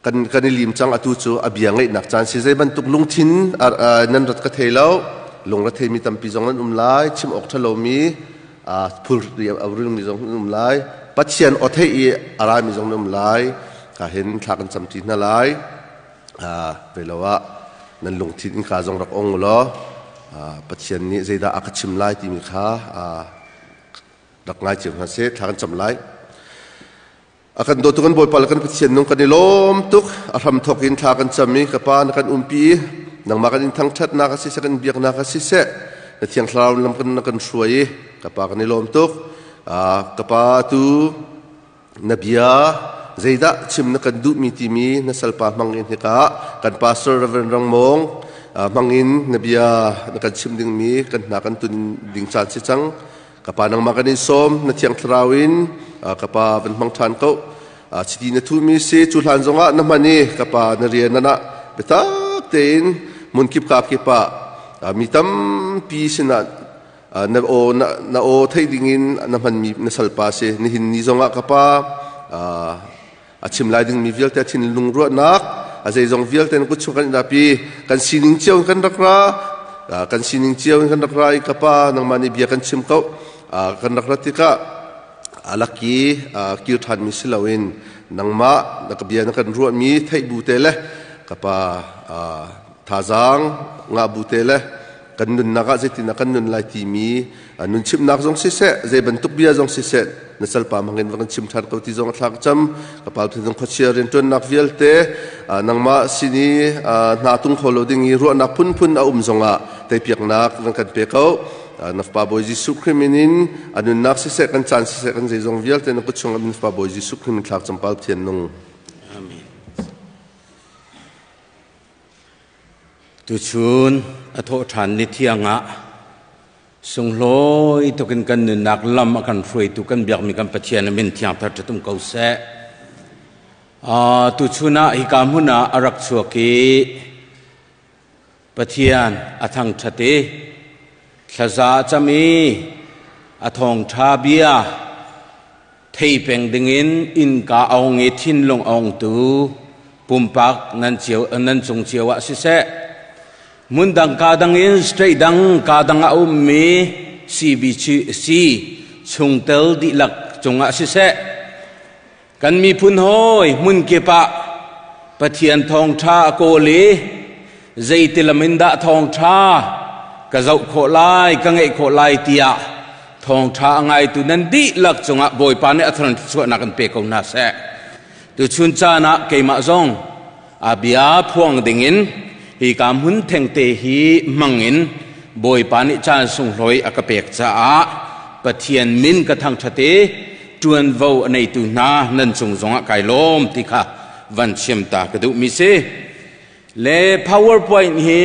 Kan kan i lim cang atu cu a bia ngaihnak caan si zei bantuk lungthin nan rat ka thei lo lung ra theimi tampi zong nan um lai chim awk ṭhalomi phul mi zong nan um lai Pathian aw thei i a rami zong nan um lai ka hin thla kan camṭi hna lai ve lo ah nan lungthin innka zong rak ong law Pathian nih zeidah a ka chim lai timi kha rak ngai cio hna seh thla kan cam lai A kan dawtu kan Bawipa le kan Pathian nung kan i lawm tuk. A hramthawk in thla kan cam i ka Pa na kan umpi i nangmah kan in thangṭhatnak a siseh kan biaknak a siseh na Thiang Thlarau lam kan na kan hruai i ka Pa kan i lawm tuk. Ka Pa tu na bia zeidah chim na kan duhmi timi na salpa hmang in hika kan pastor Reverend Rang Mawng hmang in na bia na kan chim dingmi kan hna kan tun ding caan si cang. Ka pa nangmah kan in sawm na thiang thlarau in ka pa van hmang ṭhan ko chiti na thumi si cu hlan zongah na hman i ka pa na rian na biatak tein hmunkip ka kip ah mi tampi sinah na aw na aw theih dingin na hmanmi na salpa si nihin ni zongah ka pa a chim lai dingmi vialte a thinlung ruahnak a zeizong vialte na kut chung kan pi kan sining cio in kan rak ra kan sining cio in kan rak ra i ka pa nangmah nih bia kan chim ko kan rak rat tikah alaki kir ṭhanmi si loin nangmah na ka bia na kan ruahmi theih bu te le ka pa thazaang ngah bu te le kan nunnak ah zeitin kan nun lai timi nun chimnak zong siseh zei bantuk bia zong siseh na salpa hmangin va kan chim ṭhan ko ti zong a thlak cam ka pal phin zong khuachia rianṭuannak vialte nangmah sin i hna tung kho lo ding i ruahnak phunphun a um zongah teipiaknak nan kan pe ko na fapa Bawi Jesuh Khrih min in a nunnak siseh kan caan siseh kan zeizong vialte na kut chungah min fapa Bawi Jesuh Khrih min thlak campal thian nung Amen. Tuchun a thawh ṭhan ni thiang ah sunglawi tukin kan nunnak lam a kan hruaitu kan biakmi kan Pathian a min thiang thar ṭhatum ko seh. Tuchun ah hika hmun ah a rak chuak i Pathian a thangṭhat i thlaza a cam i a thawngṭha bia thei peng dingin innka a ong i thinlung a ongtu pumpak nan cio nan cung cio ah siseh hmundang ka dang in state dang ka dang ah a ummi CBC chungtel dihlak cungah siseh kan miphun hawi hmun kip ah Pathian thawngṭha a kawl i zeitilam in dah thawngṭha ka zoh khawh lai ka ngeih khawh lai tiah thawngṭha a ngaitu nan dihlak cungah Bawipa nih a thar chuahnak in pe ko hna seh. Tuchun caan ah keimah zong a bia phuang dingin hi ka hmun thengte hi hmangin Bawipa nih caan sunghlawi a ka pek caah Pathian min ka thangṭhat i ṭuanvo a neitu hna nan cung zongah kai lawm ti kha van chim ta ka duhmi si. Le PowerPoint hi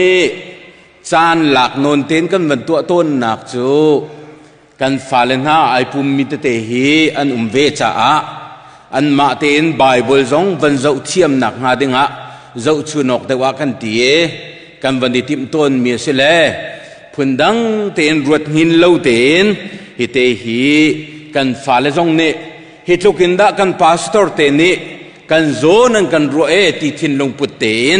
caan lak nawn tein kan van tuah tawnnak cu kan fale hna ai pummi tete hi an um ve caah anmah tein Bible zong van zoh thiamnak hnga dingah zohchunawk deuh ah kan ti i kan van i timh tawnmi a si le phundang tein ruat hngin lo tein hi te hi kan fale zong nih hi tluk in dah kan pastor te nih kan zawn an kan ruah e ti thinlung put tein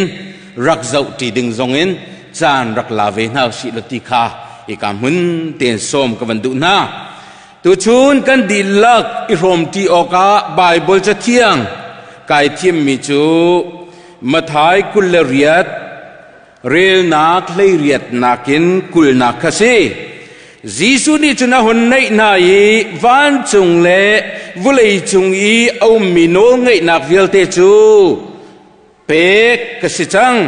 rak zoh ṭi ding zongin caan rak la ve hna usih law ti kha hika hmun tein sawm ka van duh hna. Tuchun kan dihlak i hrawmṭi awkah Baibal Cathiang kai thimmi cu Matthai 28 relnak 18 nakin 20nak kha si. Jesuh nih cun a hun naih hna i vancung le vawlei cung i a ummi nawlngeihnak vialte cu pek ka si cang.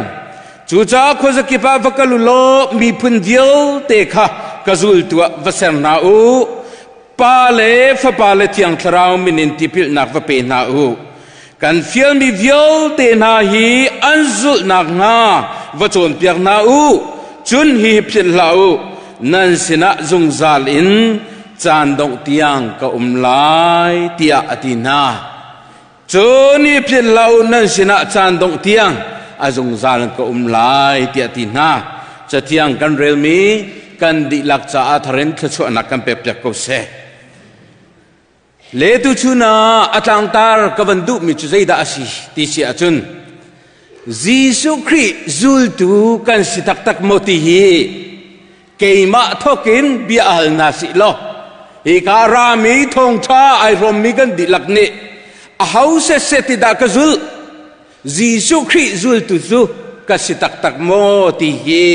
Cucaah khuazakip ah va kal u law miphun vialte kha ka zultu ah va ser hna u. Pa le Fapa le Thiang Thlarau min in tipilnak va pe hna u. Kan fialmi vialte hna hi an zulh nakhnga va cawnpiak hna u. Cun hihi philh hlah u, nan sinah zungzal in caan dongh tiang ka um lai, tiah a ti hna. Cun hi philh hlah u, nan sinah caan dongh tiang a zungzal in ka um lai, tiah a ti hna. Cathiang kan relmi kan dihlak caah tharin thluachuahnak kan pekpiak ko seh. Le tuchun ah a tlangtar ka van duhmi cu zeidah a si ti si ahcun. Jesuh Khrih zultu kan si taktak maw ti hi keimah thokin bia hal hna sih law hika rami thawngṭha ai hrawmmi kan dihlak nih aho setset ti dah ka zulh Jesuh Khrih zultu cu ka si taktak maw ti hi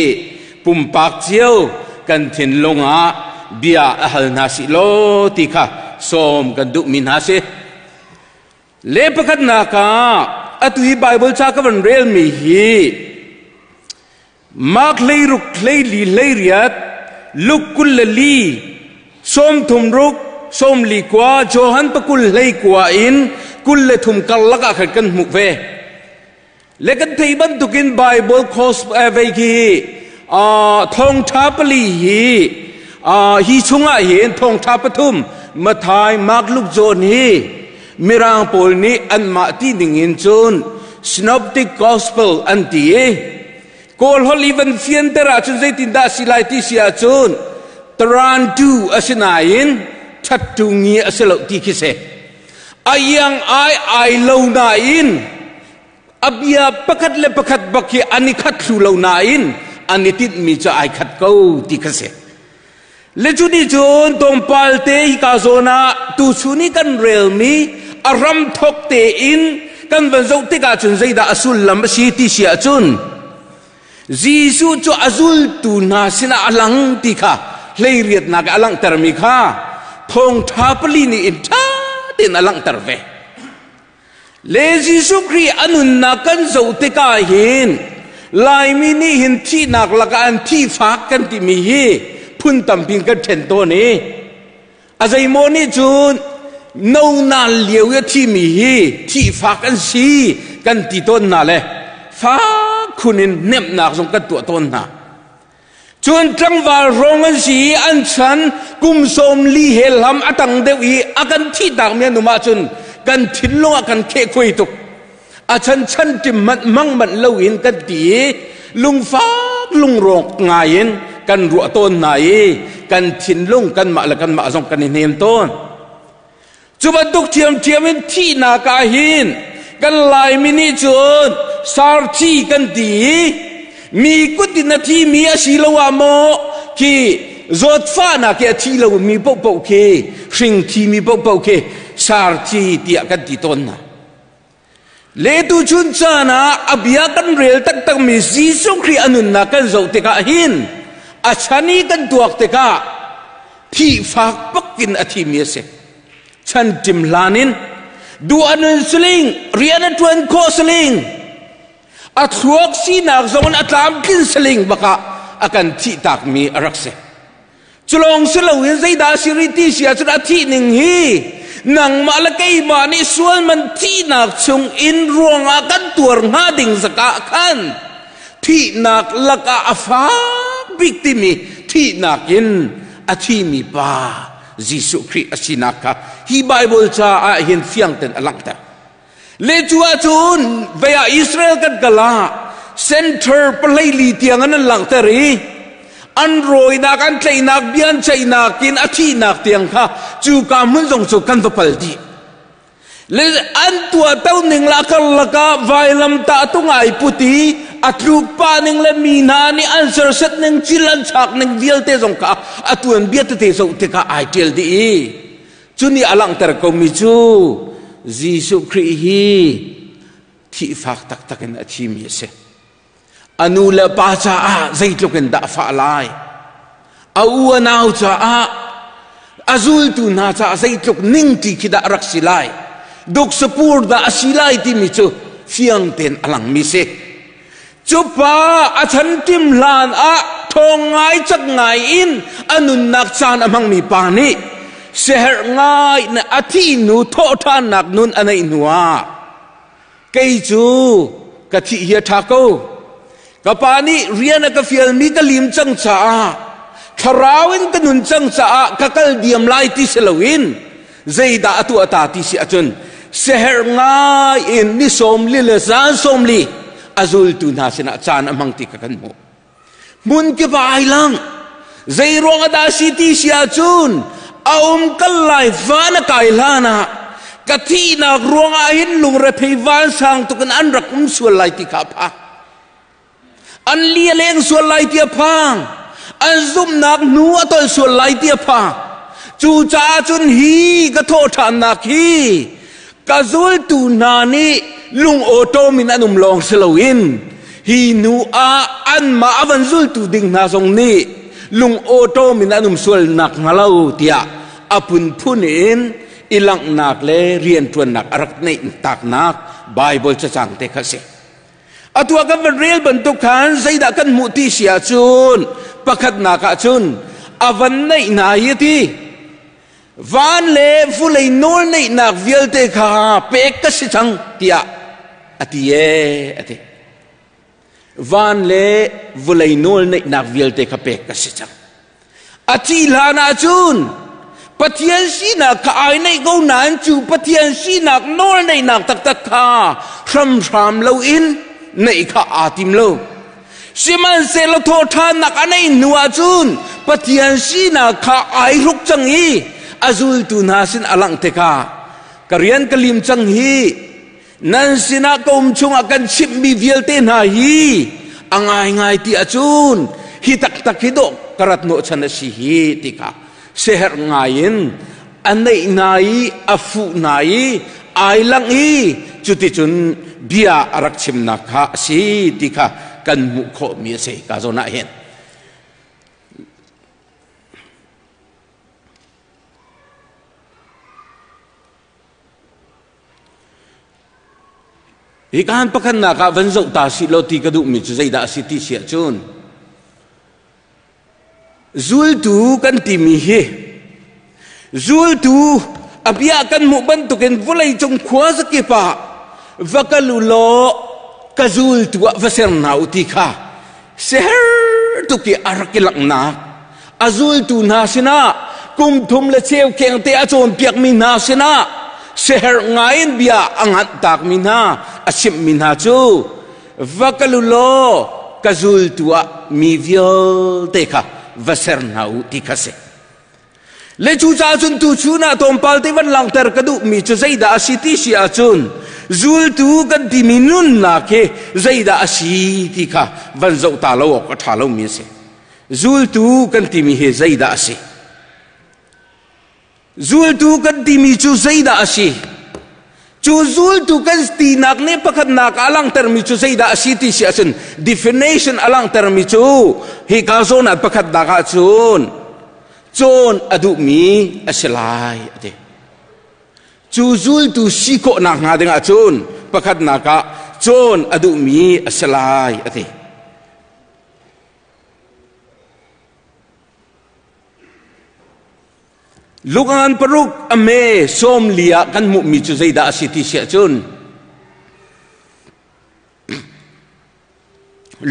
pumpak cio kan thinlung ah bia a hal hna sih law ti kha sawm kan duhmi hna si. Le pakhatnak ah atu hi Bible ca ka van relmi hi Mark 16 14 18 Luke 22 36 49 Johan 29 in 23 karlak ah khan kan hmuh ve. Le kan thei bantukin Bible course vei khi thawngṭha pali hi hi chungah hin thawngṭha pathum Mathai, Mark, Luke, John hi Mirang pawl nih anmah ti ning in cun Synoptic Gospel an ti i Kawl holh i van fianter ahcun zeitindah a si lai ti si ahcun Tarantu a si nain ṭhattu ngi a si lo ti khi si. A iang ai ai lo nain a bia pakhat le pakhat bak hi an i khat thlu lo nain an i tinhmi cu ai khat ko ti kha si. Le cu nih cun tlawmpal te hika zawn ah tuchun i kan relmi a ram thok tein kan van zoh tikah cun zeidah a sullam a si ti si ahcun Jesuh cu a zultu hna sinah a lang ti kha hleiriatnak a langhtermi kha thawngṭha pali nih in ṭha tein a langhter ve. Le Jesuh Khrih a nunnak kan zoh tikah hin Laimi nih hin thihnak lakah an thihfak kan timi hi phun tampi in kan ṭhen tawn i a zeimaw nih cun no nal lio i a thimi hi thihfak an si kan ti tawn hna le fak khun in hnemhnak zong kan tuah tawn hna. Cun tlangval hrawng an si i an chan kum 40 he hlam a tang deuh i a kan thihtak mi an um ahcun kan thinlung ah kan khehkhuai tuk. A chan chan ṭim manh mang manh loin kan ti i lungfak lungrawk ngai in kan ruah tawn hna i kan thinlung kanmah le kanmah zong kan i hnem tawn. Cu bantuk ṭhiamṭhiam in thihnak ah hin kan Laimi nih cun sarthi kan ti i mi kut in a thimi a si lo ah maw khi zawtfahnak hi a thi lomi paohpaoh khi hring thimi paohpaoh khi sarthi tiah kan ti tawn hna. Le tuchun caan ah a bia kan rel taktakmi Jesuh Khrih a nunnak kan zoh tikah hin a chan i kan tuak tikah thih fak bak in a thimi a si. Chan ṭim hlan in duh a nun siling, rian a ṭuan khawh siling, a thluak sinak zong in a tlamtlin siling bakah a kan thihtakmi a rak si. Culawng si loin zeidah a si rih ti si ahcun a thih ning hi nangmah le keimah nih sual man thihnak chung in ruangah kan tuar hnga ding zakah khan thihnak lakah a fak bik timi thihnak in a thimi pa Jesuh Khrih a sinak kha hi Bible caah hin fiang ten a langhter. Le cu ahcun vei ah Israel kan kal ah center paleili tiang an langhter i an rawinak an tlaihnak bia an ceihnak in a thihnak tiang kha cu ka hmun zong cu kan va pal dih. Le an tuahto ning la karlak ah vailam tah tung ai put i a tluk pa ning le mi hna nih an serset ning cil an chak ning vialte zong kha a tuan bia tete zoh tikah ai ṭial dih i Cu nih a langhter komi cu Jesuh Khrih hi thihfak taktak in a thimi a si. A nu le pa caah zeitluk in dah a fah lai? A u a nau caah a zultu hna caah zeitluk ning ti khi dah a rak si lai? Duksapur dah a si lai timi cu fiang tein a langmi si. Cu pa a chantim hlan ah ṭhawng ngai cak ngai in a nunnak caan a hmangmi pa nih siaherh ngai na a thih hnu thawhṭhannak nun a neih hnu ah kei cu ka thih hi a ṭha ko. Ka pa nih rian a ka fialmi ka lim cang caah thlarau in ka nun cang caah ka kal diam lai ti si loin zeidah a tuah ta ti si ahcun siaherh ngai in ni 40 le zan 40 a zultu hna sinah caan a hmang ti kha kan hmuh. Hmun kip ah ai lang. Zei ruang ah dah si ti si ahcun a um kal lai van a kai hlan ah Ka thihnak ruangah hin lungrethei vansang tukin an rak um sual lai ti kha a phang. An li a leng sual lai ti a phang. An zumhnak hnu a tolh sual lai ti a phang. Cucaah cun hi ka thawhṭhannak hi ka zultu hna nih lung awṭawm in an um lawng si loin hi hnu ah anmah a van zultu ding hna zong nih lung awṭawm in an um sual nak hnga lo tiah a phunphun in i langhnak le rianṭuannak a rak neih taknak Baibal cacang te kha a si. Atu ah kan van rel bantuk khan zeidah kan hmuh ti si ahcun pakhatnak ah cun a van neih hna hi a ti. Van le vulei nawl neihnak vialte kha pek ka si cang tiah a ti ee a ti. Van le vulei nawl neihnak vialte kha pek ka si cang. A thih hlan ahcun Pathian sinak kha ai neih ko nain cu Pathian sinak nawl neihnak taktak kha hramhram loin neih kha aa tim lo. Sihmanhsehlaw thawhṭhannak a neih hnu ahcun Pathian sinak kha ai hruk cang i a zultu hna sin a langh tikah ka rian ka lim cang hi nan sinah ka um chungah kan chimhmi vialte hna hi a ngaingai ti ahcun hi taktak hi dawh ka rat hnawhchan a si hi ti kha siaherh ngai in a neih hna i a fuh hna i ai langh i cuticun bia a rak chimnak kha a si ti kha kan hmuh khawhmi a si ka zawn ah hin. Hi kaan pakhatnak ah van zoh ta sih law ti ka duhmi cu zeidah a si ti si ahcun zultu kan timi hi zultu a bia kan hmuh bantukin vawleicung khua zakip ah va kal u law ka zultu ah va ser hna u ti kha siher tuk i a rak i langhnak a zultu hna sinah kum thum le cheu kengte a cawnpiakmi hna sinah siaherh ngaiin bia a nganh takmi hna a chimhmi hna cu va kal u law ka zultu ah mi vialte kha va ser hna u ti kha si. Le cucaah cun tuchun ah tlawmpal te van langhter ka duhmi cu zeidah a si ti si ahcun zultu kan timi nunnak hi zeidah a si ti kha van zoh ta lo awk a ṭha lomi a si. Zultu kan timi hi zeidah a si? Zultu kan timi cu zeidah a si? Cu zultu kan tinak nih pakhatnak a langhtermi cu zeidah a si ti si ahcun definition a langhtermi cu hika zawn ah pakhatnak ahcun cawn a duhmi a si lai a ti. Cu zultu si khawhnak hnga ding ahcun pakhatnak ah cawn a duhmi a si lai a ti. Lukan paruk a me 40 ah kan hmuhmi cu zeidah a si ti si ahcun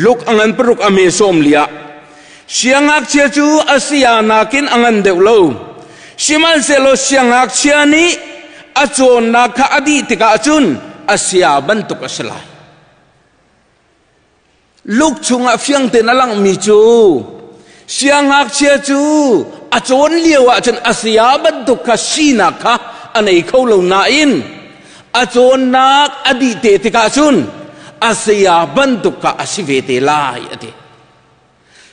Luk a ngan paruk a me 40 ah siangngakchia cu a saya nakin a ngan deuh lo. Sihmanhsehlaw siangngakchia nih a cawnnak kha a dih tikah cun a saya bantuk a si lai. Luk chungah fiang tein a langhmi cu siangngakchia cu a cawn lio ahcun a saya bantuk kha sinak kha a nei kho lo nain a cawnnak a dih te tikah cun a saya bantuk kha a si ve te lai a ti.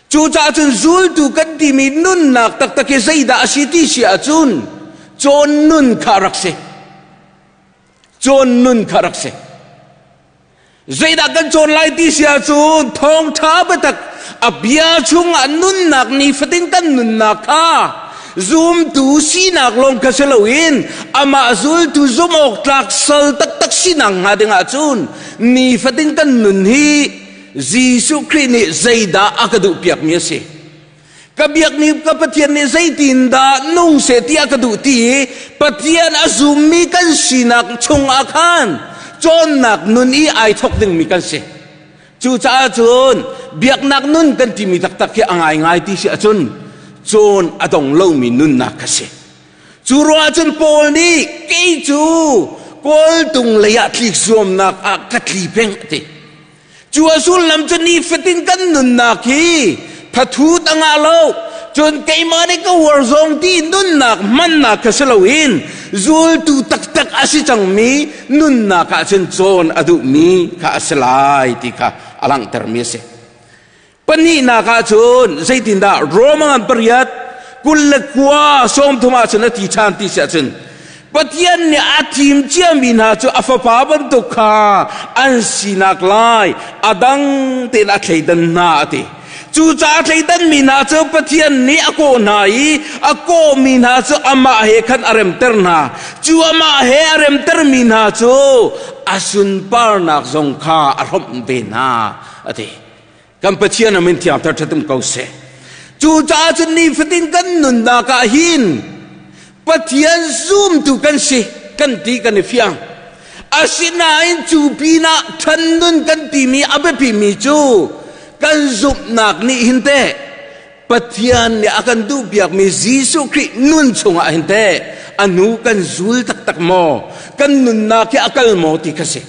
Cucaah cun zultu kan timi nunnak taktak hi zeidah a si ti si ahcun cawn nun kha a rak si. Cawn nun kha a rak si. Zeidah kan cawn lai ti si ahcun thawngṭha biatak a bia chungah nunnak nifatin kan nunnak kha zumtu sinak lawng kha si loin amah zultu zumh awk tlak sal taktak sinak hnga ding ahcun nifatin kan nun hi Jesuh Khrih nih zeidah a ka duhpiakmi a si. Ka biakmi ka Pathian nih zeitindah nung seh ti a ka duh ti i Pathian a zummi kan sinak chungah khan cawnnak nun i ai thawk dingmi kan si. Cucaah cun biaknak nun kan timi taktak hi a ngaingai ti si ahcun cawn a dong lomi nunnak kha si. Cu ruah cun Paul nih kei cu kawltung lei ah tlik zuamnak ah ka tli peng a ti. Cu a sullam cu nifatin kan nunnak hi thathut a ngah lo. Cun keimah nih ka uar zong ti nunnak hmannak kha si loin Zultu taktak a si cangmi nunnak ah cun cawn a duhmi kha a si lai ti kha a langhtermi a si. Pahnihnak ah cun zeitindah Roma ngan pariat 29 30 ah cun a ti ṭhan ti si ahcun Pathian nih a thim ciami hna cu a fapa bantuk kha an sinak lai a dang tein a thleidan hna a ti. Cucaah thleidanmi hna cu Pathian nih a kawh hna i a kawhmi hna cu amah he khan a remter hna. Cu amah he a remtermi hna cu a sunparnak zong kha a hrawmh ve hna a ti. Kan Pathian a min thiang thar ṭhatum ko seh. Cucaah cun nifatin kan nunnak ah hin Pathian zumtu kan si kan ti kan i fiang. Asinain cu pinah ṭhan nun kan timi a biapimi cu kan zumhnak nih hin teh Pathian nih a kan duhpiakmi Jesuh Khrih nun chungah hin teh a hnu kan zul taktak maw? Kan nunnak hi a kal maw ti kha si.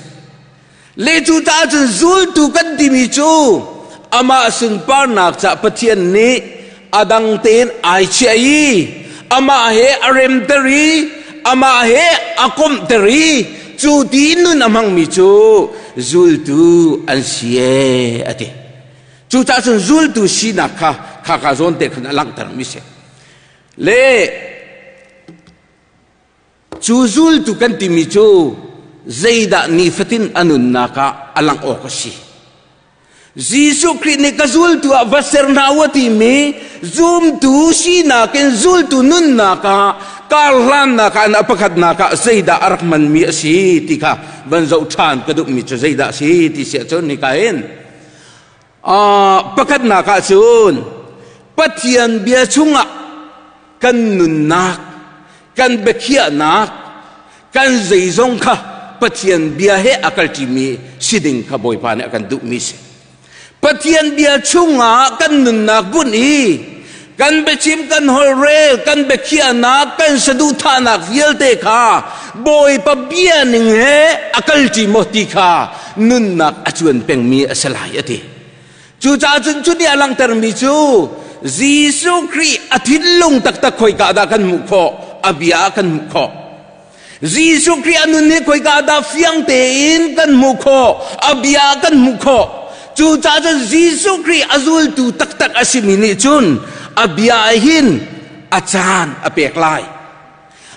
Le cu caah cun zultu kan timi cu amah sunparnak cah Pathian nih a dang tein ai chiah i amah he a remter i amah he a komhter i cu ti nun a hmangmi cu zultu an si e a ti. Cucaah cun zultu sinak kha khaka zawn te khan a langhtermi si. Le Cu zultu kan timi cu zeidah nifatin a nunnak ah a langh awk a si. Jesuh Khrih nih ka zultu ah va ser hna u a timi zumtu sinak in zultu nunnak ah karhlannak ah a pakhatnak ah zeidah a rak hmanmi a si ti kha van zoh ṭhan ka duhmi cu zeidah a si ti si ahcun hika hin pakhatnak ah cun Pathian bia chungah kan nunnak, kan biakhiahnak, kan zeizong kha Pathian bia he a kalṭimi si ding kha Bawipa nih a kan duhmi si. Pathian bia chungah kan nunnak bunh i kan biachim kan holhrel kan biakhiahnak kan saduhthahnak vialte kha Bawipa bia ning he a kalṭi maw ti kha nunnak a cuan pengmi a si lai a ti. Cucaah cun cu nih a langhtermi cu Jesuh Khrih a thinlung taktak khoika dah kan hmuh khawh a bia ah kan hmuh khawh. Jesuh Khrih a nun hi khoika dah fiang tein kan hmuh khawh a bia ah kan hmuh khawh. Cucaah cun Jesuh Khrih a zultu taktak a simi nih cun a bia ah hin a caan a pek lai.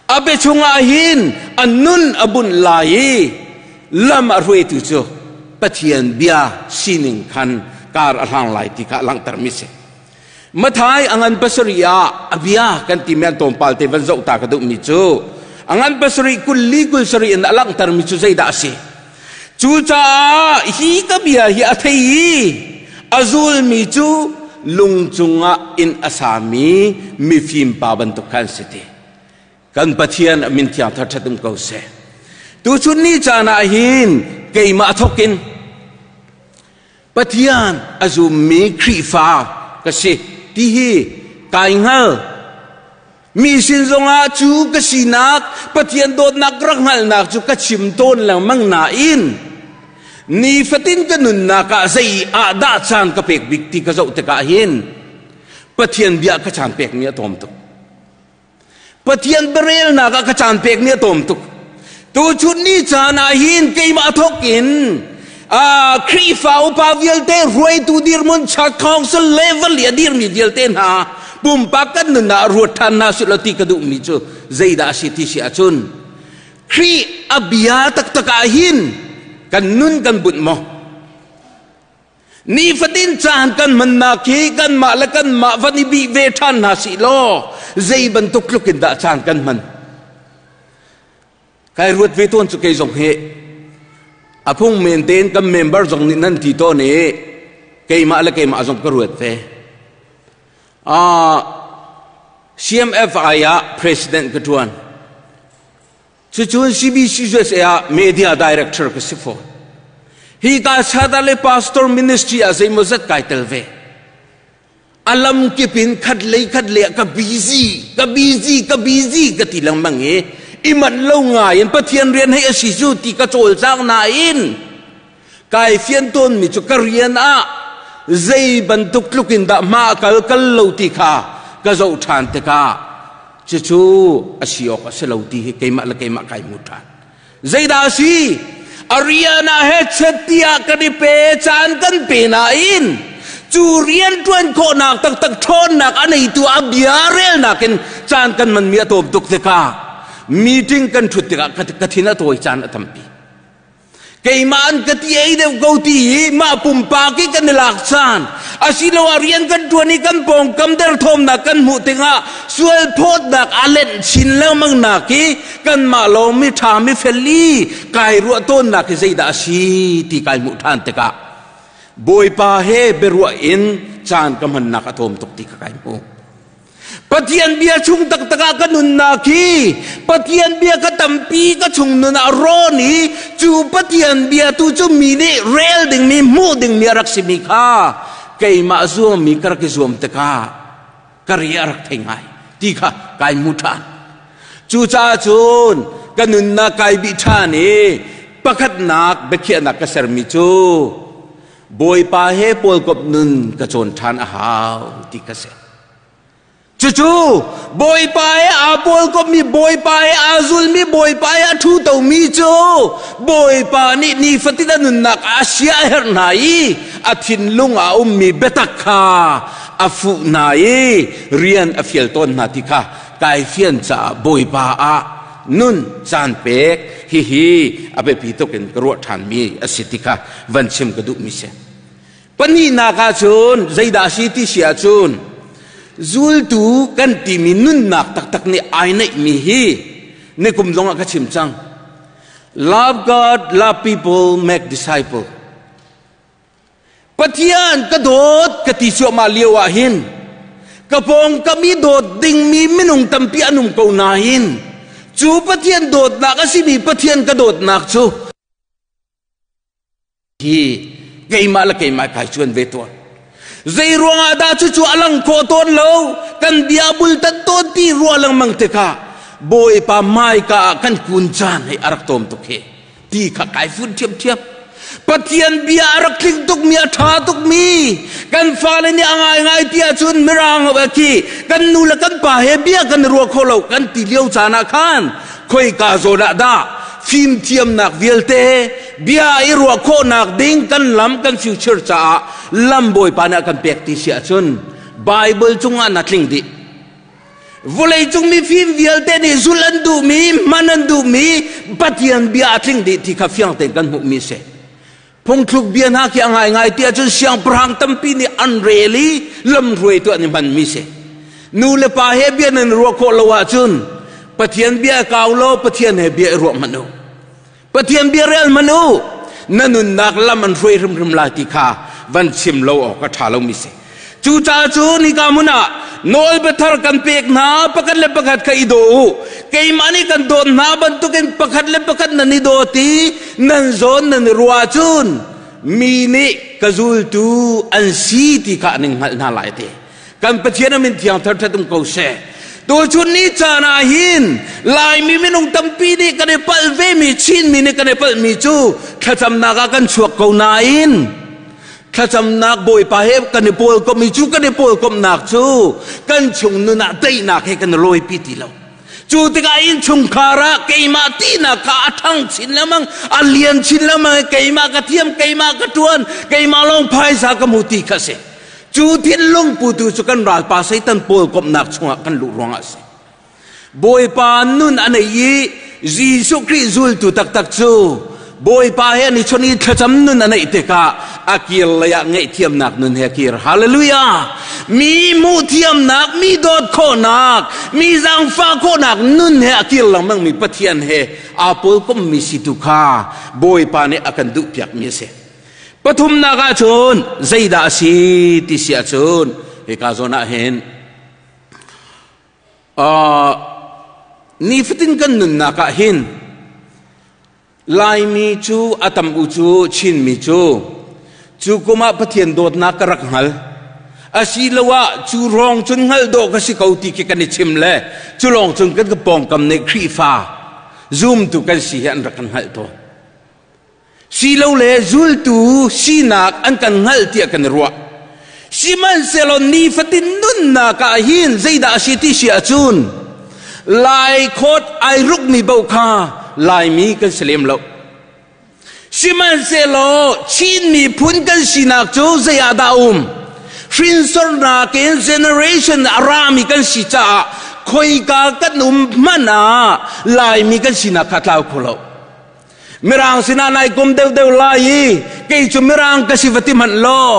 A bia chungah hin a nun a bunh lai i lam a hruaitu cu Pathian bia sining khan kar a hlang lai ti kha a langhtermi si. Mathai a ngan pasarih ah a bia kan timi an tlawmpal te van zoh ta ka duhmi cu a ngan pasarih 24 27 in a langhtermi cu zeidah a si? Cucaah hi ka bia hi a thei i a zulmi cu lung cungah inn a sami mifim pa bantuk khan si ti. Kan Pathian a min thiang thar ṭhat um ko seh. Tuchun ni caan ah hin keimah thawk in Pathian a zummi Khrihfa ka si ti hi kai hngal. Mi sin zongah cu ka sinak Pathian dawtnak rak hngalhnak cu ka chim tawn lengmang nain nifatin ka nunnak ah zei ah dah caan ka pek bik ti ka zoh tikah hin Pathian bia ka caan pekmi a tlawm tuk. Pathian biarelnak ah ka caan pekmi a tlawm tuk. Tuchun ni caan ah hin keimah thawk in Khrihfa upa vialte hruaitu dirhmun church council level i a dirmi vialte hna pumpak kan nun ah ruat ṭhan hna sih law ti ka duhmi cu zeidah a si ti si ahcun Khrih a bia taktak ah hin kan nun kan bunh maw? Nifatin caan kan hmannak hi kanmah le kanmah van i bih ve ṭhan hna sih law zei bantuk tluk in dah caan kan hman? Kai ruat ve tawn cu kei zong hi a phung men tein kan member zong nih nan ti tawn i keimah le keimah zong ka ruat ve. CMFI ah president ka ṭuan. Cucun CBCUSA ah media director ka si fawn. Hi ka sada le pastor ministry ah zeimawzat kai tel ve. A lam kip in khat lei khat lei ah ka busy ka busy ka busy ka ti lengmang i i manh lo ngai in Pathian rian hei a si cu ti ka cawlcang nain kai fian tawnmi cu ka rian ah zei bantuk tluk in dah hma a kal kal lo ti kha ka zoh ṭhan tikah Cucu a si awk a si lo ti hi keimah le keimah kai hmu ṭhan. Zeidah a si? A rian ah he chet tiah kan i pe caan kan pe nain cu rian ṭuan khawhnak taktak ṭhawnnak a neitu a bia relnak in caan kan hmanmi a tawm tuk tikah meeting kan ṭhut tikah ka thin a tawi caan a tampi. Keimah an ka ti ei deuh ko ti hi mah pumpak i kan i lak caan asiloah rian kan ṭuan i kan pawngkam derthawmnak kan hmuh tikah sual phawtnak a lenh chin lengmang nak i kanmah lawng mi ṭha mi fel i kai ruah tawnnak hi zeidah a si ti kai hmuh ṭhan tikah Bawipa he biaruah in caan ka hmannak a tlawm tuk ti kha kai hmu. Pathian bia chung taktak ah ka nunnak hi Pathian bia ka tampi ka chung nun ah rawn i cu Pathian bia tu cu mi nih rel dingmi hmuh dingmi a rak simi kha keimah zuammi ka rak i zuam tikah ka ri a rak thei ngai ti kha kai hmu ṭhan. Cucaah cun ka nunnak kai bih ṭhan i pakhatnak biakhiahnak ka sermi cu Bawipa he pawlkawp nun ka cawn ṭhan a hau ti ka si. Cucu Bawipa he aa pawlkawpmi, Bawipa he aa zulmi, Bawipa he a ṭhutomi cu Bawipa nih nifatin a nunnak a sia a herh hna i a thinlung ah a ummi biatak kha a fuh hna i rian a fial tawn hna ti kha kai fian caah Bawipa ah nun caan pek hihi a biapi tuk in ka ruah ṭhanmi a si ti kha van chim ka duhmi si. Pahnihnak ah cun zeidah a si ti si ahcun zultu kan timi nunnak taktak nih ai neihmi hi nikum zong ah ka chim cang. Love God, love people, make disciple. Pathian ka dawt ka ti cuahmah lio ah hin ka pawngkam i dawt dingmi minung tampi an um ko nain cu Pathian dawtnak a simi Pathian ka dawtnak cu hi keimah le keimah kai cuan ve tuan zei ruangah dah cucu a lang khawh tawn lo kan bia bul tat tawn ti ruah lengmang tikah Bawipa hmaika ah kan kun caan hei a rak tawm tuk hi ti kha kai fun ṭhiamṭhiam Pathian bia a rak tling tukmi a ṭha tukmi kan fale nih a ngaingai ti ahcun mirang khi kan nu le kan pa he bia kan i ruah kho lo kan ti lio caan ah khan khoika zawn ah dah fimthiamnak vialte bia i ruah khawhnak ding kan lam kan future caah lam Bawipa nih a kan pek ti si ahcun Bible cungah na tling dih. Vawleicung mifim vialte nih zulh an duhmi, hman an duhmi Pathian bia a tling dih ti kha fiang tein kan hmuhmi a si. Phungthluk bia hna khi a ngaingai ti ahcun siangpahrang tampi nih an rel i lamhruaitu an i hmanmi si. Nu le pa he bia nan ruah khawh lo ahcun Pathian bia kau law Pathian he bia i ruah hmanh u. Pathian bia rel hmanh u. Na nunnak lam an hruai hrimhrim lai ti kha van chim lo awk a ṭha lomi si. Cucaah cu nika hmun ah nawl biathar kan pek hna, pakhat le pakhat kha i daw u. Keimah nih kan dawt hna bantukin pakhat le pakhat nan i dawt i nan zawn nan i ruah ahcun mi nih ka zultu an si ti kha an in hngalh hna lai ti. Kan Pathian a min thiang thar ṭhat um ko seh. Tuchun ni caan ah hin Laimi minung tampi nih kan i palh vemi Chinmi nih kan i palhmi cu thlacamnak ah kan chuak ko nain Thlacamnak Bawipa he kan i pawlkomh i cu kan i pawlkomhnak cu kan chung nun ah daihnak he kan i lawipi ti lo. Cu tikah innchungkhar ah keimah tinak kha a ṭhang chin lengmang, a lian chin lengmang i keimah ka thiam, keimah ka ṭuan, keimah lawng phaisa ka hmu ti kha a si. Cu thinlung putu cu kan ralpa Satan pawlkomhnak chungah kan luh ruangah a si. Bawipa nun a nei i Jesuh Khrih zultu taktak cu Bawipa he an i chon i thlacam nun a neih tikah a kir lei ah ngaihthiamnak nun he a kir. Hallelujah! Mi hmuhthiamnak, mi dawt khawhnak, mi zaangfah khawhnak nun he a kir lengmangmi Pathian he aa pawlkommi si tu kha Bawipa nih a kan duhpiakmi a si. Pathumnak ahcun zeidah a si ti si ahcun hika zawn ah hin Nifatin kan nunnak ah hin Laimi cu a tam u cu Chinmi cu cu kum ah Pathian dawtnak ka rak hngal. Asiloah cu rong cun hngalh dawh ka si ko ti khi kan i chim le cu lawng cun kan ka pawngkam nih Khrihfa zumtu kan si hi an rak kan hngalh tawn. Silole zultu sinak an kan hngalh tiah kan i ruah. Sihmanhsehlaw nifatin nunnak ah hin zeidah a si ti si ahcun Lai khawt ai rukmi bo kha Laimi kan si lem lo. Sihmanhsehlaw Chin miphun kan sinak cu zei ah dah um? Hrinsornak in generation a rami kan si caah khoika kan um hmanh ah Laimi kan sinak kha tlau kho lo. Mirang sinah nai kum deuhdeuh lai i kei cu mirang ka si va ti hmanh law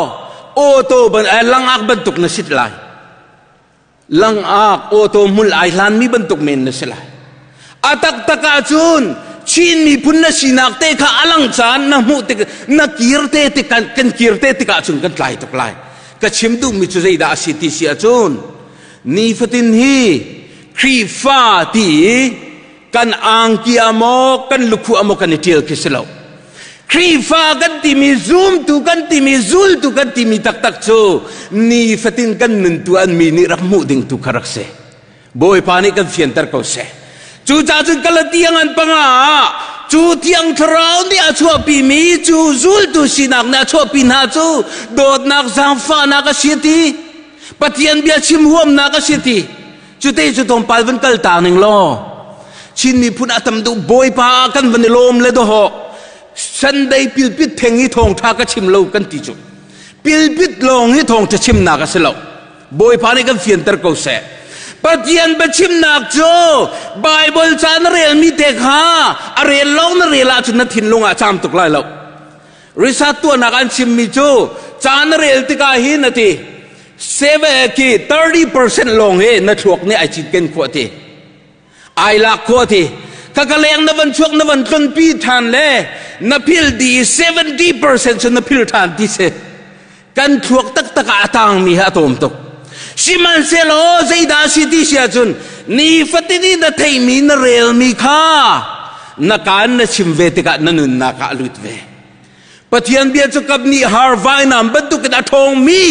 auto ban langak bantuk na sit lai. Langak auto hmul ai hlanmi bantuk men na si lai. A taktak ahcun Chin miphun na sinak te kha a lang caan na hmuh tik na kir te tik kan kir te tikah cun kan tlai tuk lai. Ka chim duhmi cu zeidah a si ti si ahcun nifatin hi Khrihfa ti i kan angki ah maw kan lukhuh ah maw kan i ṭial khi si lo. Khrihfa kan timi zumtu kan timi zultu kan timi taktak cu nifatin kan nuntu an mi nih rak hmuh ding tu kha rak si. Bawipa nih kan fianter ko seh. Cucaah cun Galatiang an panga ah cu Thiang Thlarau nih a chuahpimi cu zultu sinak nih a chuahpi hna cu dawtnak zaangfahnak a si ti Pathian bia chim huamnak a si ti Cute cu tlawmpal van kal ta ning law Chin miphun a tam duh Bawipa kan van i lawm le dawhawh Sunday pilpit theng i thawngṭha ka chim lo kan ti cu pilpit lawng hi thawngṭha chimnak a si lo Bawipa nih kan fianter ko seh Pathian biachimnak cu Bible ca na relmi te kha a rel lawng na rel ahcun na thinlung ah caam tuk lai lo Research tuahnak an chimmi cu ca na rel tikah hin a ti seve ki 30% lawng hi na thluak nih ai cinken khawh ti ai lak khawh ti ka ka leng na van chuak na van tlonpi than le na phil di 70% cu na phil than ti si kan thluak taktak ah a tangmi hi a tawm tuk sihmanhsehlaw zeidah si ti si ahcun nifatin i na theihmi na relmi kha na kaan na chim ve tikah na nunnak ah a lut ve Pathian bia cu kap nih har vainam bantukin a ṭhawngmi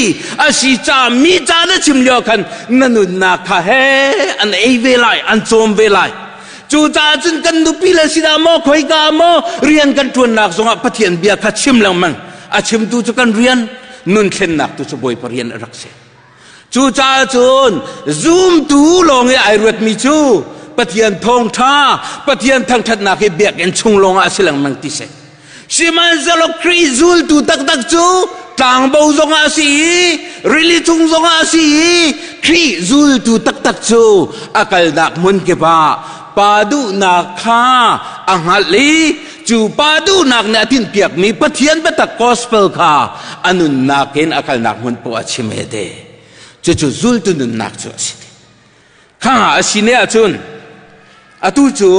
a si ca mi ca na chim lio khan na nunnak kha he an ei ve lai an cawm ve lai cucaah cun kan nupi le sinah maw khoika maw rian kan ṭuannak zongah Pathian bia kha chim lengmang a chimtu cu kan rian nun thlennak tu cu Bawipa rian a rak si cucaah cun zumtu lawng i ai ruatmi cu Pathian thawngṭha Pathian thangṭhatnak hi biakinn chung lawngah a si lengmang ti si sihmanhsehlaw Khrih zultu taktak cu tlangbo zongah a si i rili chung zongah a si i Khrih zultu taktak cu a kalnak hmun kip ah pa duhnak kha a hngalh i cu pa duhnak nih a tinhpiakmi Pathian biatak gospel kha a nunnak in a kalnak hmun poah a chim he te cucu zultu nunnak cu a si kha a si ne ahcun atu cu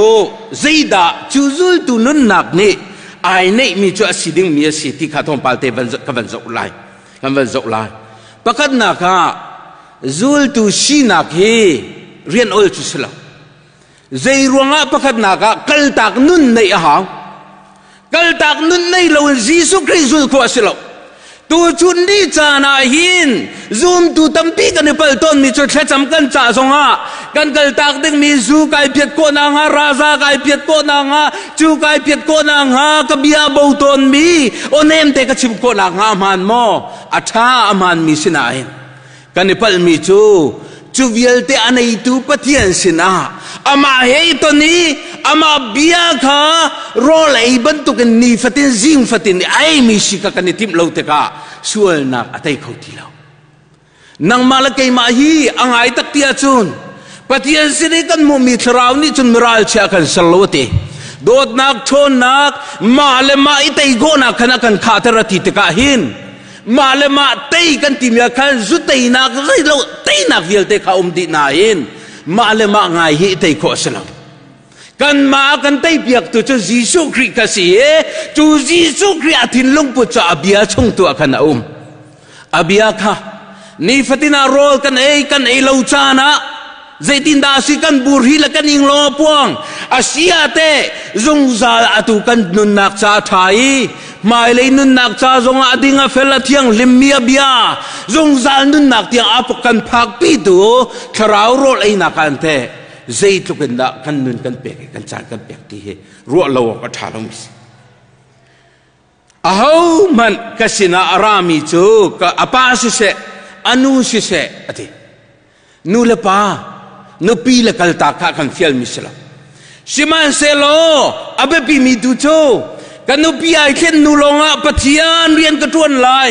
zeidah cu zultu nunnak nih ai neihmi cu a si dingmi a si ti kha tlawmpal te ka van zoh lai kan van zoh lai pakhatnak ah zultu sinak hi rian ol cu si lo Zei ruangah pakhatnak ah kaltak nun neih a hau. Kaltak nun nei loin Jesuh Khrih zul khawh a si lo. Tuchun ni caan ah hin zumtu tampi kan i pal tawnmi cu thlacam kan cah zongah kan kaltak dingmi zu kai phiat khawh nakhnga raza kai phiat khawh nakhnga cu kai phiat khawh nakhnga ka bia bo tawnmi aw te ka chim khawh nakhnga a hmaan maw a ṭha a hmaanmi sinain Kan i palhmi cu cu vialte a neitu Pathian sinah amah he i ton i amah bia kha rawl ei bantukin nifatin zing fatin i eimi si kha kan i timh lo tikah sualnak a tei kho ti lo. Nangmah le keimah hi a ngai tak ti ahcun Pathian sin i kan hmuhmi thlarau nih cun miralchia kan ser lo a ti. Dawtnak, ṭhawnnak, mah le mah i tei khawhnak khan a kan khahter a ti tikah hin mah le mah tei kan timi ah khan zu teinak zeilo teinak vialte kha um dih nain mah le mah ngai hi tei khawh a si lo kanmah kan teipiaktu cu Jesuh Khrih kha si i cu Jesuh Khrih a thinlung put cu a bia chung tu ah khan a um a bia kha nifatin ah rawl kan ei kan ei lo caan ah zeitindah a si kan bur hi le kan ing law puang a si ah te zungzal atu kan nunnak ca ṭha i hmailei nunnak ca zongah a ding a fel a thianghlim mi a bia zungzal nunnak tiang a kan phakpi tu thlarau rawl einak ah an te zeitluk in dah kan nun kan pek i kan caan kan pek ti hi ruah lo awk a ṭha lo mi si Ahohmanh ka sinah a rami cu ka a pa siseh, a nu siseh, a ti. Nu le pa, Nupi le kaltak kha kan fialmi si lo. Sihmanhsehlaw a biapimi tu cu ka nupi ai thlen hnu lawngah Pathian rian ka ṭuan lai.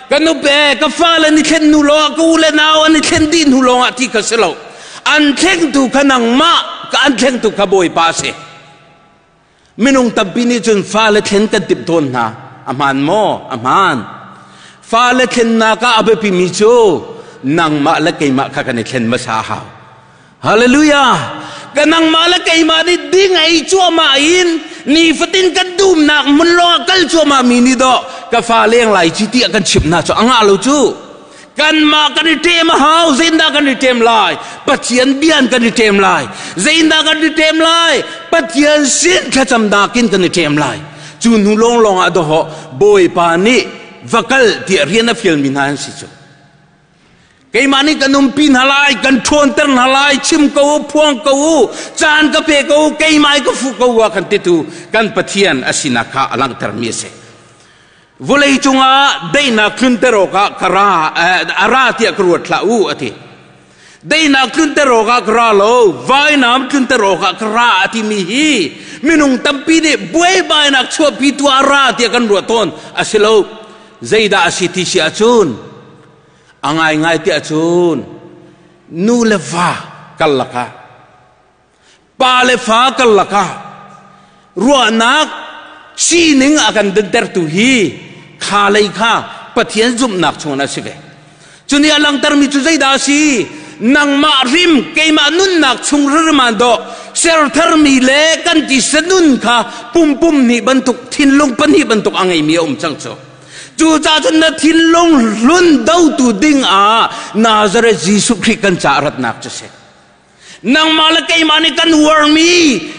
Ka nupi ka fale an i thlen hnu lawngah ka u le nau an i thlen dih hnu lawngah ti kha si lo. An thlengtu kha nangmah ka an thlengtu kha Bawipa a si. Minung tampi nih cun fale thlen kan timh tawn hna. A hmaan maw? A hmaan. Fale thlennak ah a biapimi cu nangmah le keimah kha kan i thlen hmasa a hau. Hallelujah! Ka nangmah le keimah nih ding ei cuahmah in nifatin kan dumnak hmun lawngah kal cuahmah mi nih dawh ka fa leng lai ci tiah kan chimh hna cu a ngah lo cu. Kanmah kan i ṭem a hau. Zeitindah kan i ṭem lai? Pathian bia in kan i ṭem lai. Zeitindah kan i ṭem lai? Pathian sin thlacamnak in kan i ṭem lai. Cu hnu lawnglawng ah dawhawh Bawipa nih va kal tiah rian a fialmi hna an si cu. Keimah nih kan umpi hna lai, kan ṭhawnter hna lai, chim ko u, phuang ko u, caan ka pe ko u, keimah i ka fuh ko u a kan titu kan Pathian a sinak kha a langhtermi a si. Vawlei cungah daihnak tlunter awkah ka ra, a ra tiah ka ruat hlah u, a ti. Daihnak tlunter awkah ka ra lo, vainam tlunter awkah ka ra a timi hi minung tampi nih buaibainak chuahpitu ah ra tiah kan ruah tawn. A si lo. Zeidah a si ti si ahcun, a ngaingai ti ahcun nu le va karlak ah, pa le fa karlak ah ruahnak sining a kan dintertu hi kha lei kha Pathian zumhnak chungin a si ve. Cu nih a langhtermi cu zeidah a si? Nangmah rim, keimah nunnak chung hrim ah dawh sertharmi le kan tisa nun kha pum pum hnih bantuk, thinlung pahnih bantuk a ngeimi a um cang cu. Cucaah cun na thinlung hlun dotu ding ah Nazareth Jesuh Khrih kan caah ratnak cu si. Nangmah le keimah nih kan uarmi,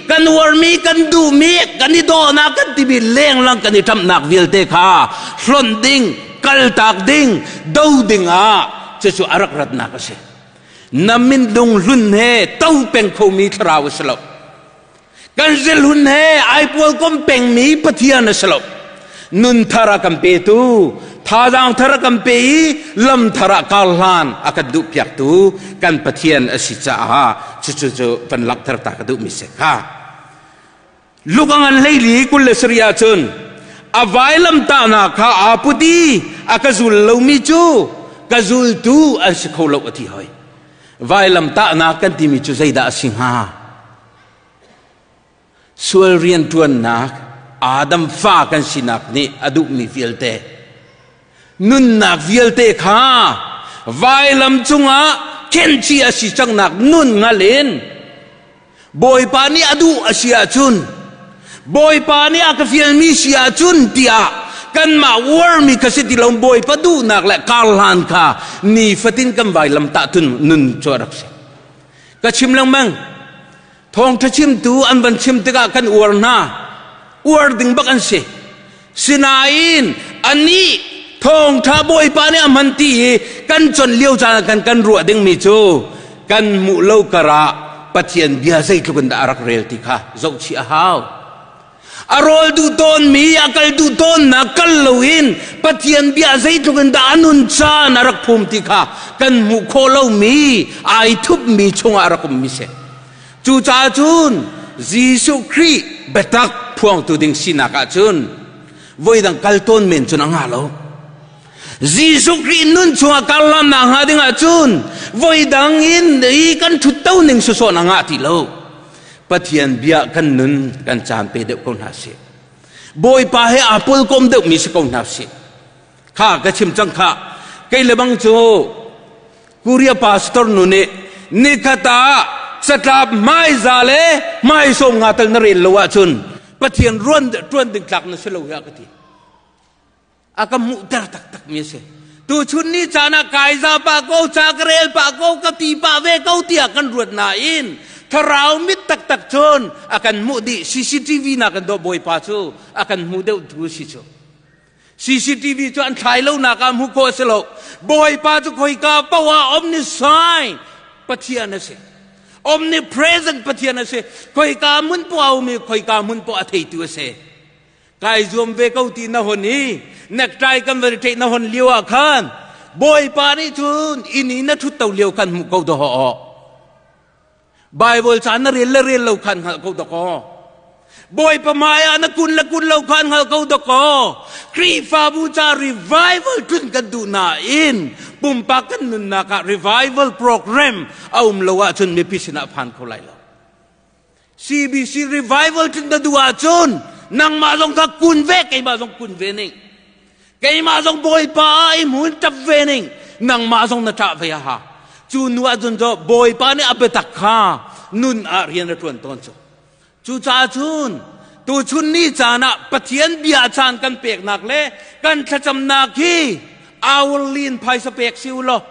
kan uarmi, kan duhmi, kan i dawhnak kan timi lenglang kan i ṭamhnak vialte kha hlonh ding, kaltak ding, do ding ah cucu a rak ratnak a si. Na minung hlun he to peng khomi thlarau a si lo. Kan zilhun he ai pualkom pengmi Pathian a si lo. Nun thar a kan petu, thazaang thar a kan pe i lam thar ah kar hlan a kan duhpiaktu kan Pathian a si caah cucu cu van langhter ta ka duhmi si kha. Luka ngan hleili 27 ahcun a vailamtahnak kha aa put i a ka zul lomi cu ka zultu an si kho lo a ti hoi. Vailamtahnak kan timi cu zeidah a si hnga? Sual rianṭuannak Adam fa kan sinak nih a duhmi vialte, nunnak vialte kha vailam cungah khenci a si cangnak nun ngal in Bawipa nih a duh a si ahcun, Bawipa nih a ka fialmi si ahcun tiah kanmah uarmi kha si ti lo Bawipa duhnak le karhlan kha nifatin kan vailam tahtun nun cu a rak si. Ka chim lengmang. Thawngṭha chimtu an van chim tikah kan uar hna. Uar ding bak an si. Sinain anih thawngṭha Bawipa nih a hman ti i kan con lio caan ah kan kan ruah dingmi cu kan hmuh lo karah Pathian bia zeitluk in dah a rak rel ti kha zohchih a hau. A rawl duh tawnmi, a kal duh tawnnak kal loin Pathian bia zeitluk in dah a nun caan a rak phum ti kha kan hmuh khawh lomi, ai thupmi chungah a rak ummi si. Cucaah cun Jesuh Khrih biatak phuangtu ding sinak ahcun voidang kal tawn men cun a ngah lo. Jesuh Khrih nun chungah karhlannak hnga ding ahcun voidang in i kan ṭhutto ning sawsawh a ngah ti lo. Pathian bia kan nun kan caan pe deuh ko hna sih. Bawipa he aa pawlkom deuhmi si ko hna sih. Kha ka chim cang kha. Kei le bang cu Korea pastor nu nih nikhat ah satlap hmaiza le hmaisawm nga tal na rel lo ahcun Pathian ruan ṭuan ding tlak na si lo hi a ka ti. A ka hmuhter taktak mi a si. Tuchun ni caan ah kai za pah ko, ca ka rel pah ko, ka ti pah ve ko tiah kan ruat nain thlarau mit taktak cun a kan hmuh dih. CCTV na kan dawh Bawipa cu a kan hmu deuh tu si cu. CCTV cu an thlai lo nak ah hmuh khawh a si lo. Bawipa cu khoika paoh ah omniscient Pathian a si. Omnipresent Pathian a si. Khoika hmun poah a um i khoika hmun poah a theitu a si. Kai zuam ve ko ti na hon i necktie kan van i na hon lio ah khan Bawipa nih cun inn i na ṭhut to lio kan hmuh ko dawh. Bible ca na rel le rel lo khan hngalh ko dakaw. Bawipa hmai ah na kun le kun lo khan hngal ko dakaw. Khrihfabu ca revival tlun kan duh nain pumpak kan nunnak ah revival program a um lo ahcun mipi sinah phan kho lai lo. CBC revival tlun na duh ahcun nangmah zong kha kun ve keimah zong kun ve ning. Keimah zong Bawipa i hmun ṭap ve ning nangmah zong na ṭah ve a ha. Cu nu ahcun cu Bawipa nih a biatak kha nun ah rian a ṭuan tawn cu. Cucaah cun tuchun ni caan ah Pathian bia caan kan peknak le kan thlacamnak hi hourly in phaisa pek si u law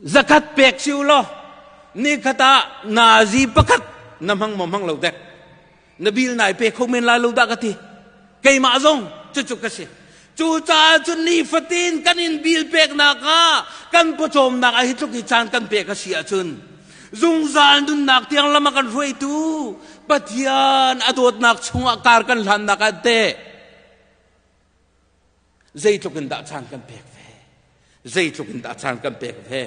zakhat pek si u law nikhat ah nazi pakhat na hmang maw hmang lo dek na bil nai pe kho men lai lo dah ka ti keimah zong cucu ka si cucaah cun nifatin kan in bil peknak ah kan pawcawmnak ah hi tluk hi caan kan pek a si ahcun zungzal nunnak tiang lam a kan hruaitu Pathian a dawtnak chungah kar kan hlannak ah teh Zeitluk in dah caan kan pek ve? Zeitluk in dah caan kan pek ve?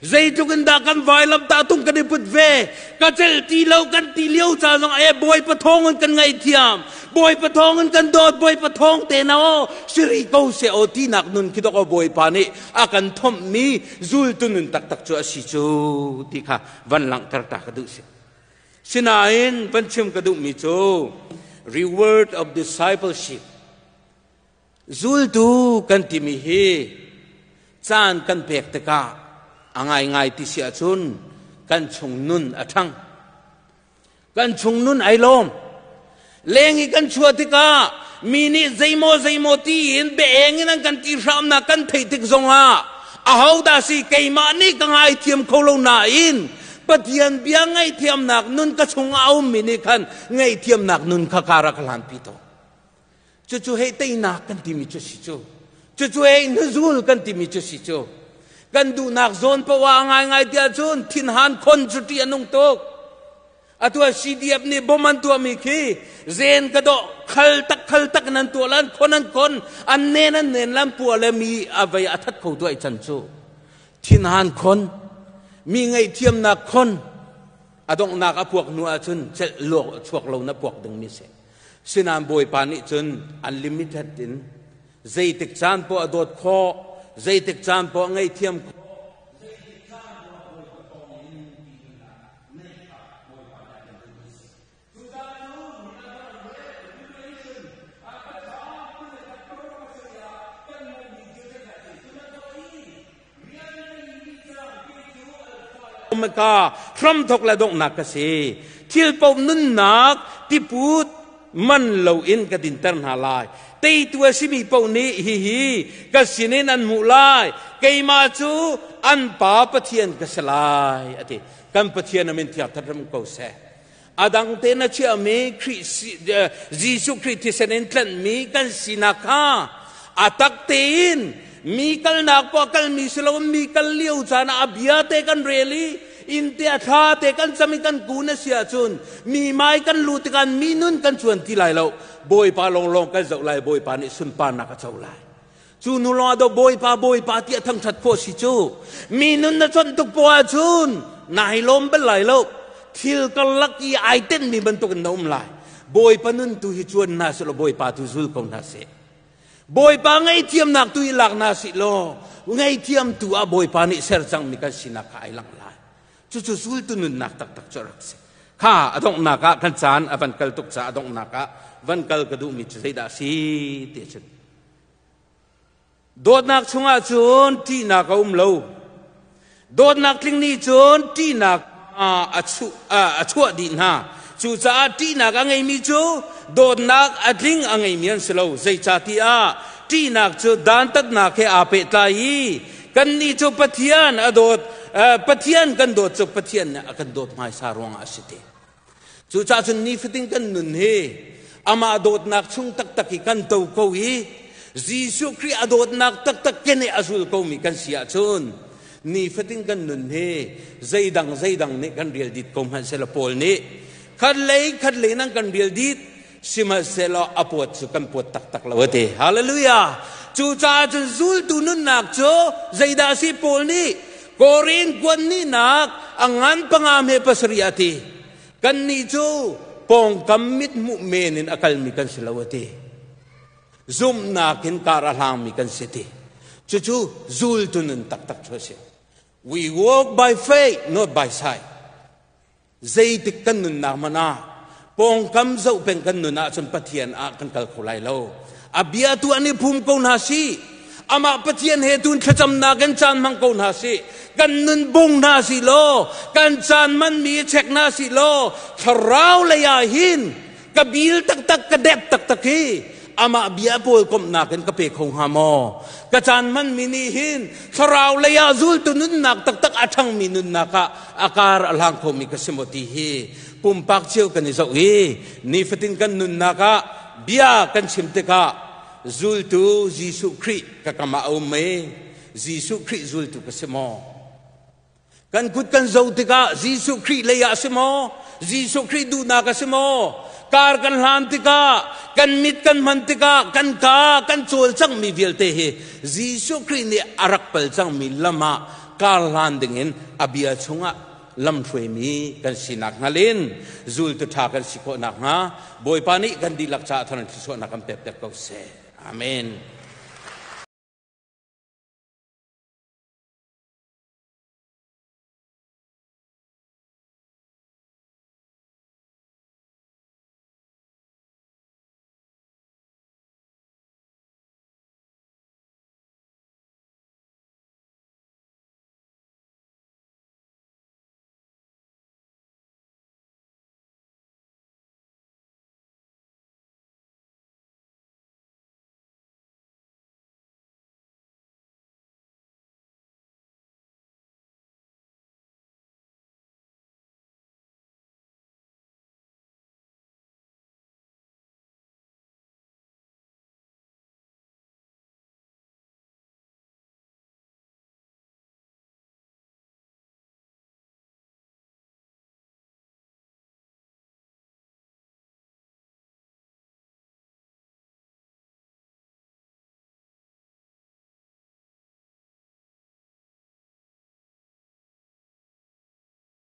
Zeitluk in dah kan vailam dah tung kan i put ve? Ka cel ti lo kan ti lio ca zong e Bawipa thawng in kan ngaihthiam. Bawipa thawng in kan dawt. Bawipa thawng te na o siri ko se o tinak nun khi dok o Bawipa nih a kan thomhmi zultu nun taktak cu a si cu ti kha van langhter ta ka duh si. Sinain van chim ka duhmi cu reward of discipleship Zultu kan timi hi caan kan pek tikah a ngaingai ti si ahcun kan chung nun a ṭhang. Kan chung nun ai lawm. Leng i kan chuah tikah mi nih zeimaw zeimaw tiin biaeng in an kan ti hramnak kan theih tik zongah ahodah si keimah nih ka ngaithiam kho lo nain Pathian bia ngaihthiamnak nun ka chungah a ummi nih khan ngaihthiamnak nun kha ka rak hlanpi tawn. Cucu hei teinak kan timi cu si cu. Cucu hei hnuzul kan timi cu si cu. Kan duhnak zawn poah a ngaingai tiah cun thinhan khon cu ṭih a nung tuk. Atu ah CDF nih bom an tuahmi khi zen ka dawh khal tak khal tak in an tuah lan khon an khon an nen an nen lan pua le mi a vei a that kho tu ai chan cu. Thinhan khon mi ngaihthiamnak khon a donghnak a puak hnu ahcun celh luak chuak lo na puak ding mi si. Sinain Bawipa nih cun unlimited in zeitik caan poah a dawt khawh, zeitik caan poah a ngaihthiam khawh, zeitik caan poah Bawipa thawng in ti nunnak neih kha Bawipa nih a kan duhmi a si. Cucaah cu nihin ah kan ram le revelation ah kan ṭha 21 paruk pasarih ah kan hmuhmi cu zeidah a si? Cu nan tuah i rian na mi cang kei cu Alpha le Omega hramthok le donghnak ka si. Thil paoh nunnak tiput man loin ka dinter hna lai. Teitu a simi paoh nih hihi ka sinin an hmuh lai. Keimah cu an pa Pathian ka si lai, a ti. Kan Pathian a min thiang ram ko seh. A dang te na chiahmi Khrih Jesuh Khrih thisen in tlanhmi kan sinak kha a tak tein mi kalnak poah kalmi si loin mi kal lio caan ah a bia te kan rel i inn te a thla te kan cam i kan kun a si ahcun mi mai kan lu tikah mi nun kan cuan ti lai lo Bawipa lawnglawng kan zoh lai Bawipa nih sunparnak a co lai cu nu lawng ah do Bawipa Bawipa tiah thangṭhat khawh si cu mi nun na chawnh tuk poah ahcun nai lawm bal lai lo thil karlak i ai tenhmi bantukin na um lai Bawipa nun tu hi cuan hna seh law Bawipa tu zul ko hna seh Bawipa ngaihthiamnak tu i lak hna sih law ngaihthiam tu ah Bawipa nih ser cangmi kan sinak kha ai langh lai cucu zultu nunnak taktak cu a rak si kha a donghnak ah kan caan a van kal tuk caah a donghnak ah van kal ka duhmi cu zeidah a si ti cun Dawtnak chungah cun ṭihnak a um lo. Dawtnak tling nih cun ṭihnak a chuah dih hna. Cucaah ṭihnak a ngeimi cu dawtnak a tling a ngeimi an si lo. Zeicahtiah ṭihnak cu dantatnak he aa pehtlai i kannih cu Pathian a dawt, Pathian kan dawt cu Pathian nih a kan dawt hmaisa ruangah a si te. Cucaah cun nifatin kan nun hi amah dawtnak chung taktak i kan to ko i Jesuh Khrih a dawtnak taktak kene a zul komi kan si ahcun nifatin kan nun hi zeidang zeidang nih kan rial dit ko hmanhsehlaw Paul nih khat lei khat lei nan kan rial dit sihmanhsehlaw a puat cu kan puat taktak lo a ti. Hallelujah! Cucaah cun zultu nunnak cu zeidah a si Paul nih? Korin kuan ni nak a ngan panga me pasari ati. Kan ni cu pawngkam mit hmuh men in a kalmi kan si lo ati. Zumhnak in kar a hlangmi kan si ti. Cucu zultu nun taktak cu a si. We walk by faith, not by sight. Zeitik kan nunnak man ah pawngkam zoh peng kan nun ahcun Pathian ah kan kal kho lai lo. A bia tu an i phum ko hna si. Amah Pathian he tun thlacamnak in caan hmang ko hna si. Kan nun bung hna si law, kan caan manmi check hna si law, thlarau lei ah hin ka bil taktak ka dep taktak hi amah bia pawl komhnak in ka pe kho hnga maw? Ka caan hmanmi nih hin thlarau lei ah zultu nunnak taktak a ṭhangmi nunnak ah a kar a hlang khomi ka si maw ti hi pumpak cio kan i zoh i nifatin kan nunnak ah bia kan chim tikah zultu Jesuh Khrih ka kam ah a um i Jesuh Khrih zultu ka si maw? Kan kut kan zo tikah Jesuh Khrih lei ah a si maw? Jesuh Khrih duhnak a si maw? Kar kan hlan tikah, kan mit kan hman tikah, kan ka kan cawlcanghmi vialte hi Jesuh Khrih nih a rak pal cangmi lam ah kar hlan dingin a bia chungah lamhruaimi kan sinak hngal in zultu ṭha kan si khawh nakhnga Bawipa nih kan dihlak caah thar in thluachuahnak kan pek piak ko seh. Amen.